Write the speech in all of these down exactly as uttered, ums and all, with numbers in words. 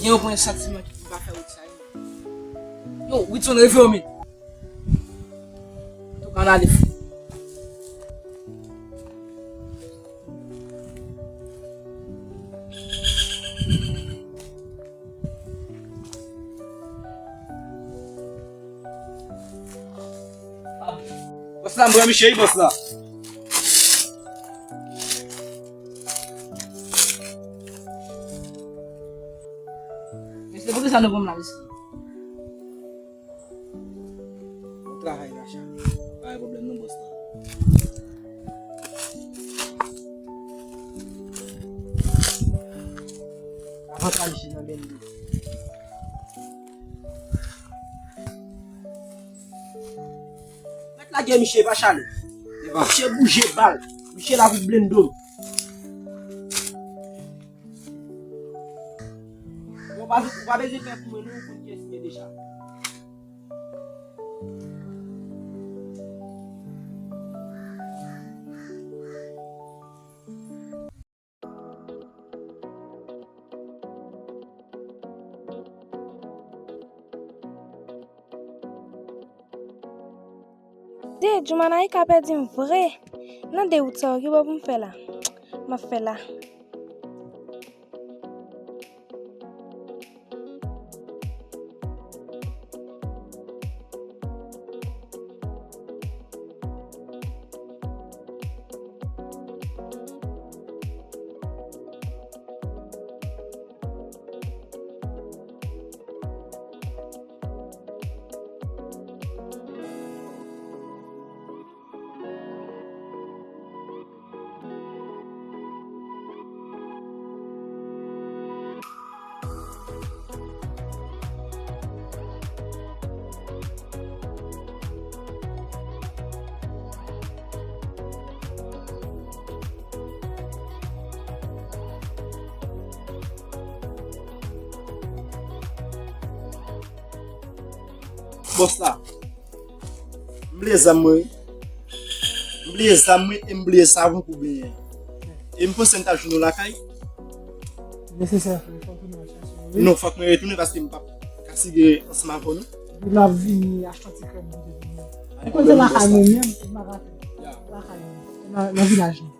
Yo pran santiman ki pou pa fè wout sa yo. Yo, Witson, reveye w, men. Tou ka n ale. Bòs la, m pran Miche wi, bòs la. Mesye, poukisa nou pran m la, mesye? Bon travay, Racha. Pa gen pwoblèm non, bòs la. Avan travay Miche nan bende. Mèt lage Miche, pa chale. Miche bouje bal. Miche la pou blende w. Ou pa, ou pa bezwen fè pou mwen non, ou konn kiyès m ye deja. De Djoumanay ka pèdi m vre. Nan de wout sa yo, ki bò pou m fè la? M ap fè la. Bòs la, m bliye zam mwen wi. M bliye zam mwen e m bliye savon pou benyen. E m panse m ta jwenn yon lakay. Nesesè, frè, fò w tounen al chache yo, wi. Non, fòk mwen retounen paske m p ap ka sige ansanm avè w non. Epi l ap vini achte yon ti krèm pou te vini. Ou konn se lakay mwen menm, m ap achte lakay mwen, nan, nan vilaj nou.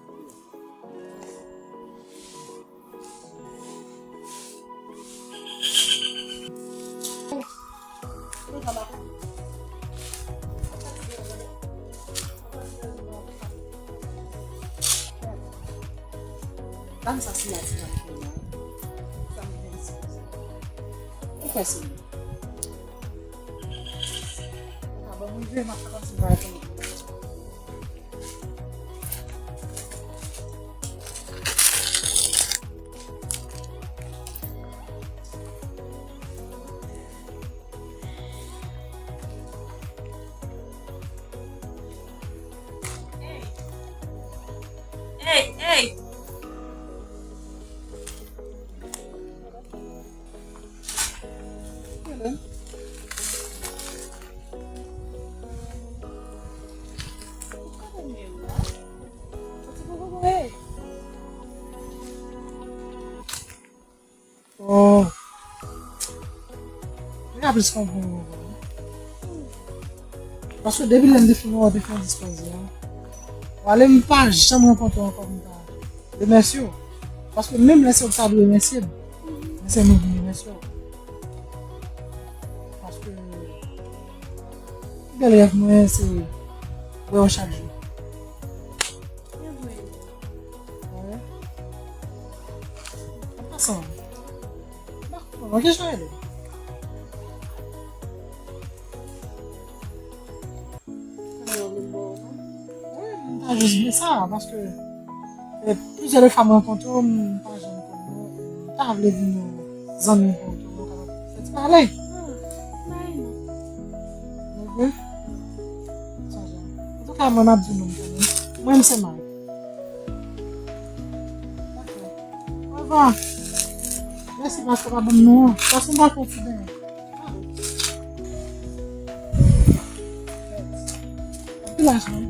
Dam sa siyati nan fè la. Sa m gen sipoze. Ou fè sou mwen. A bon, mwen vle m ap fè kòmsi m pa rekonèt. Ey! Ey! Ey! Oh. Mwen ka plis konprann ou ankò. Paske depi lè m te fin wè w te fè yon dispaze a, w ale m pa janm rankontre w ankò pou m ta remèsye w. Paske menm lè se ou ki ta dwe remèsye m, men se mwen ki remèsye w. Paske pi bèl rèv mwen se wè w chak jou. An pasan, m pa konprann, mwen ki jan rele? Wi, m ta jis vle sa, paske, e, plizyè de fwa m rankontre w, m pa janm konn ou, m ta vle vin zanmi kontre w, nou ka fè ti pale. Ok. Antouka, mwen m ap di nou, mwen m se Mike. Dakò. Orevwa. Mèsi paske w pa ban m non an. Paske m pral fè yon ti benyen. Anpil lajan wi.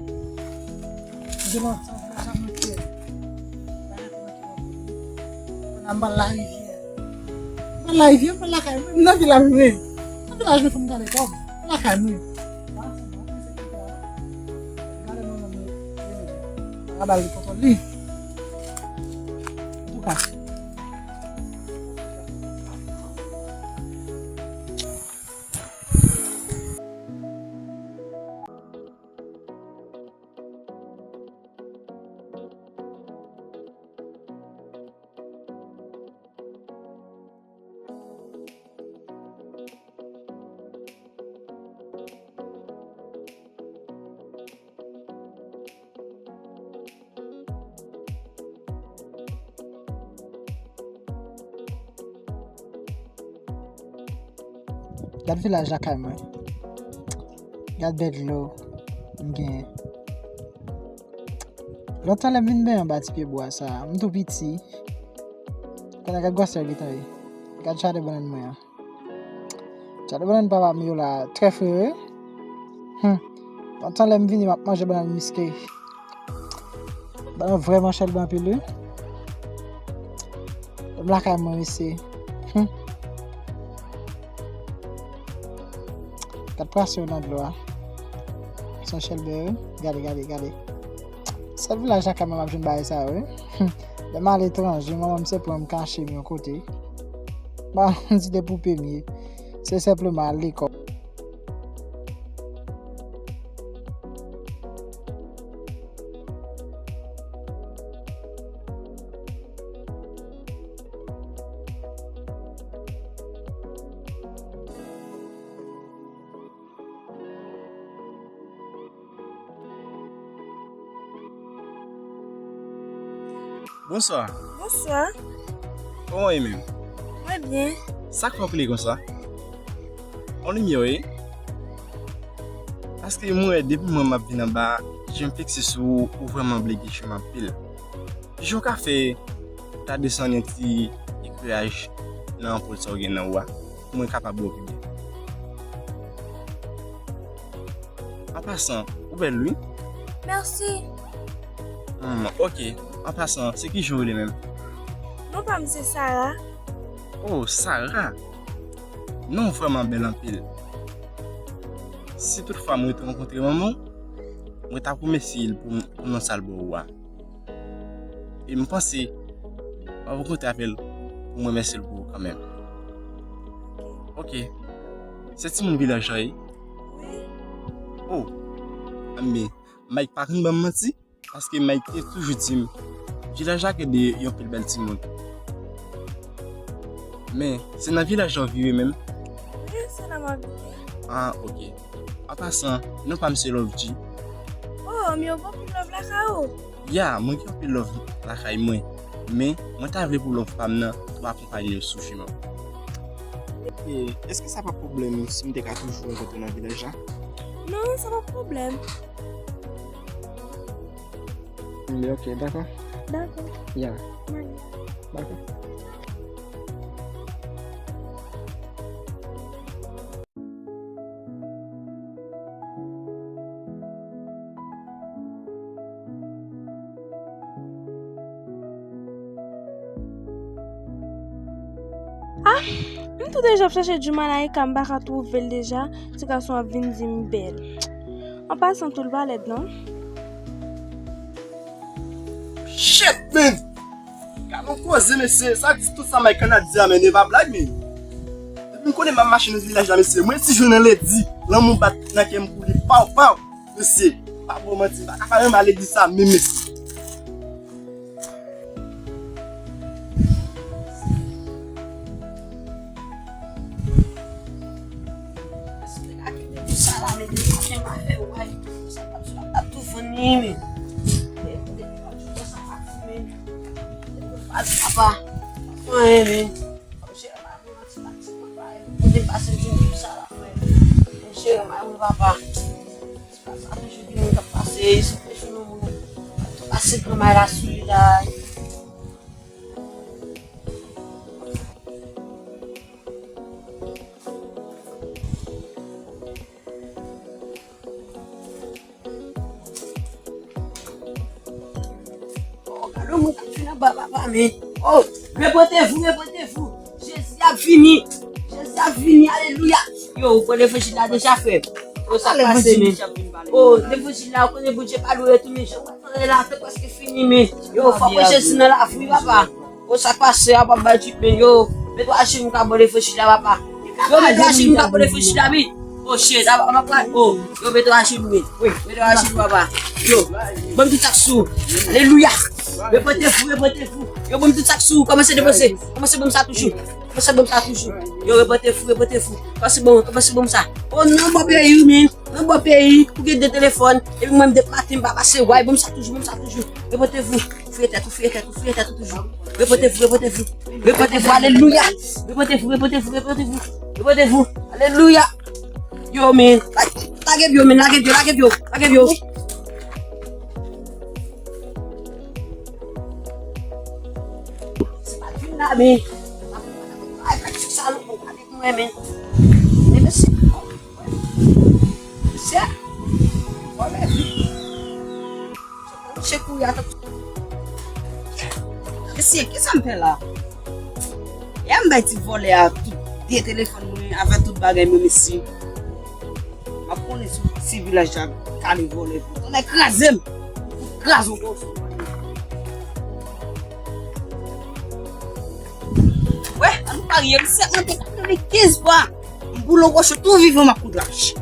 Mwen te mande sa, lajan mwen fè. Bagay pou mwen ki mwen. Kounye a m pral larivyè. M pral Live, yo, mwen lakay mwen, m nan vilaj mwen. Nan vilaj mwen, fò m gade kò m. Lakay mwen. Gade mwen, mwen, mwen. Mwen ba l kontwòl li. Antouka. Gad vilaj lakay mwen. Gad bèl dlo m genyen. Lontan lè m vin benyen anba ti pye bwa sa a, m tou piti. Kounye a gad gwosè l gentan ye. Gad jaden bannann mwen an. Jaden bannann papa m yo la, trè fre wi. Hum. Lontan lè m vini, m ap manje bannann miske. Bannann vrèman chèlbè anpil wi. Lè m lakay mwen, mesye. Hum. Gad pwason yo nan dlo a. Pwason chèlbè wi. Gade, gade, gade. Sèl vilaj lakay mwen m ap jwenn bagay sa yo wi. Lè m al etranje, manman m se pran m kache m yon kote. Ba, m di de poupe m ye. Se senpleman al lekòl. Bonswa. Bonswa. Kòman w ye menm? Mwen byen. Sa k fè w kriye konsa? On limyè w ye? Paske mwen wè depi mwen m ap vin anba, je m fikse sou ou, ou vrèman vle gen je m anpil. Kijan w ka fè ta desann yon ti ekleyaj nan anpòl sa w gen nan ou a pou mwen kapab wè w pi byen? An pasan, ou bèl wi. Mèsi. Hmm, ok. An pasan, se kijan w rele menm? Non pa m se Sara. Oh, Sara. Non w vrèman bèl anpil. Si toutfwa mwen te rankontre manman w, mwen ta pwomèsi l pou, pou non sa l ba ou a. E m panse, m ap rankontre avè l pou m remèsye l pou ou kanmenm. Ok. Se timoun vilaj la ye? Wi. Oh. Anben, Mike pa konn ban m manti, paske Mike te toujou di m, vilaj la gen de yon pil bèl timoun. Men, se nan vilaj la w vive menm? Wi, se la m abite. Ah, ok. An pasan, non pa m se Love G. Oh, men w gen anpil love lakay ou? Ya, mwen gen anpil love lakay mwen. Men, mwen ta vle pou love pa m nan tou akonpanye w sou chemen w. E, èske sa p ap pwoblèm si m te ka toujou rankontre w nan vilaj la? Non, sa p ap pwoblèm. Men ok, dakò. Dakò. Ya. Mwen. Dakò. Ah, m tou deja ap chache Djouman Laika, m pa ka twouve l deja. Ti gason ap vin di m bèl. An pasan tou, l pa lèd non. Shit, man! Gade yon koze, mesye. Sa di tout sa Mike Canal di a, men, e pa blag, men. Depi m konnen m ap mache nan vilaj la, mesye. Mwen, si jwenn nan lendi, lanmou bat nan kè m pou li, paw, paw. Mesye, pa ba w manti, m pa ka pa menm al legliz sa menm, mesye. Èske nèg la kenbe pou sa la, men depi ken pa fè way, sa pa t ap tou vann li, men. Depi pa t tou sa pa ti, men. Depi pa t papa. Anyen, men. Cheri, m pa vle manti, pa ti, papa. Mwen te pase di m pou sa la, frè. Cheri, m pa vle papa. Sa toujou gen moun k ap pase, se toujou yon moun k ap pase granmay la sou li la. Oh, gade yon moun k ap vin anba papa, men. Oh, repentez-vous, repentez-vous. Jezi Ap vini. Jezi ap vini, alelouya. Yo, ou pran levanjil la deja, frè m? O, sa k pase, men? O, levanjil la, ou konnen Bondye pa dwe retounen. Jan w ap pale la, te prèske fini, men. Yo, fò pran Jezi nan lavi, papa. O, sa k pase a, papa, di, men, yo, mete ajenou ka pran levanjil la, papa. Yo, mete ajenou ka pran levanjil la, men. O, shit, a, a, a, o, yo, mete ajenou, men. Wi, mete ajenou, papa. Yo, ban m tout sa k sou ou. Alelouya. Repante fou, repante fou. Yo, ban m tout sa k sou ou. Kòmanse depanse. Kòmanse ban m sa toujou. Kòmanse ban m sa toujou. Yo, repante fou, repante fou. Kòmanse ban m, kòmanse ban m sa. O, nan bò peyi, men. Nan bò peyi, ou gen de telefòn. Epi mwen, m depi maten, m pa pase, way, ban m sa toujou, ban m sa toujou. Repante fou. Fouye tèt ou, fouye tèt ou, fouye tèt ou toujou. Repante fou, repante fou. Repante fou, alelouya. Repante fou, repante fou, repante fou. Repante fou, alelouya. Yo, men. Lage vye yo, men, lage vye yo, lage vye yo, lage vye yo. Se pa vin la, men. Ay, pa di sa, non, bon, pa di mwen, men. Men, men, se, se, bon, men, se kouri a, mesye, kisa m fè la? E a m bay ti vòlè a tout de telefòn mwen avèk tout bagay mwen, mesye. M ap konnen si, si vilaj la kale vòlè pou tonnè kraze m. Pou kraze yon gwo sou. Wè, an nou parye, m sèt mwen te kale kenz fwa. M boule woche tou vivan, m ap kout lach.